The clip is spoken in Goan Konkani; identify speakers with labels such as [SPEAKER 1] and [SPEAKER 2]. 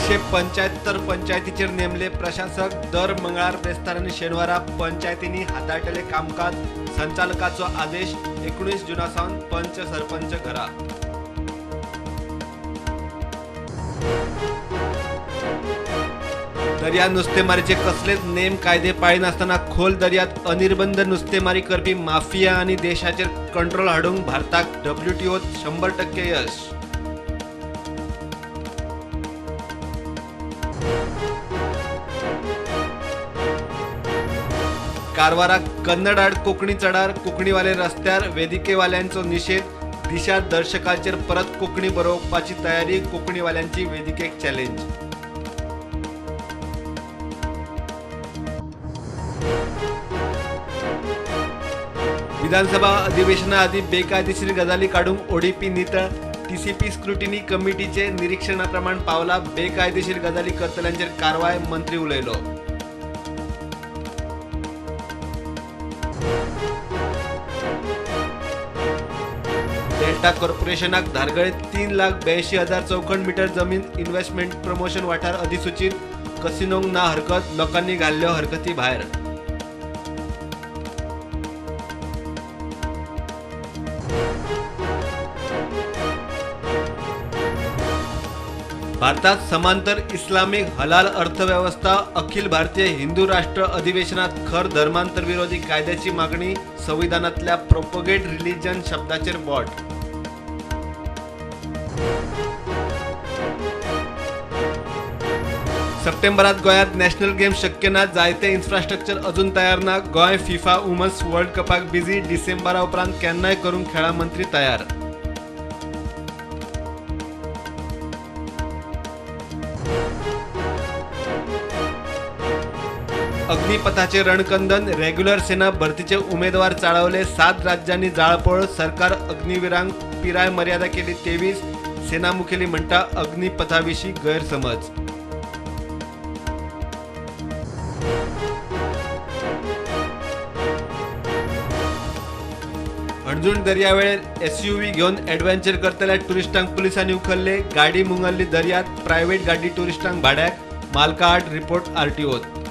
[SPEAKER 1] 175 पंचायतीचेर नेमले प्रशासक. दर मंगळार, बेस्तार आनी शेनवारा पंचायतींनी हाताळटले कामकाज. संचालकाचो आदेश. 19 जूना सावन पंच सरपंच घरा. दर्या नुस्तेमारीचे कसलेच नेम कायदे पाळिनासतना खोल दर्यात अनिर्बंध नुस्तेमारी करपी माफिया आनी देशाचेर कंट्रोल हाडूंक भारताक WTOत 100% यश. कारवाराक कन्नड आड कोंकणी चडार, कोंकणीवाले रस्त्यार, वेदिकेवाल्यांचो निशेध. दिशा दर्शकाचेर परत कोंकणी बरोवपाची तयारी, कोंकणीवाल्यांची वेदिकेक चॅलेंज. विधानसभा अधिवेशना आदीं बेकायदेशीर गजाली काडूंक ओडीपी नितळ. टीसीपी स्क्रुटिनी कमिटीचे निरीक्षणाप्रमाण पावला. बेकायदेशीर गजाली करतल्यांचेर कारवाय, मंत्री उलयलो. डेल्टा कॉर्पोरेशनाक धारगळे 3,82,000 चौखण मीटर जमीन इन्व्हेस्टमेंट प्रमोशन वाठार अधिसूचित. कसिनोंक ना हरकत, लोकांनी घाल्ल्यो हरकती भायर. भारतात समांतर इस्लामिक हलाल अर्थव्यवस्था. अखिल भारतीय हिंदू राष्ट्र अधिवेशनात खर धर्मांतर विरोधी कायद्याची मागणी. संविधानातल्या प्रोपोगेट रिलिजन शब्दाचेर बोट. सप्टेंबरात गोंयांत नॅशनल गेम्स शक्य ना, जायते इन्फ्रास्ट्रक्चर अजून तयार ना. गोंय फिफा वुमन्स वर्ल्ड कपाक बिझी, डिसेंबरा उपरांत केन्नाय करूंक खेळां मंत्री तयार. अग्निपथाचे रणकंदन, रेग्युलर सेना भरतीचे उमेदवार चाळवले. 7 राज्यांनी जाळपोळ. सरकार अग्निवीरांक पिराय मर्यादा केली 23. सेना मुखेली म्हणटा अग्निपथाविशीं गैरसमज. हणजूण दर्यावेळेर एसयूव्ही घेवन ॲडव्हेंचर करतल्या टुरिस्टांक पुलिसांनी उखल्ले. गाडी मुंगरली दर्यात. प्रायव्हेट गाडी टुरिस्टांक भाड्याक. मालका आड रिपोर्ट आरटीओत.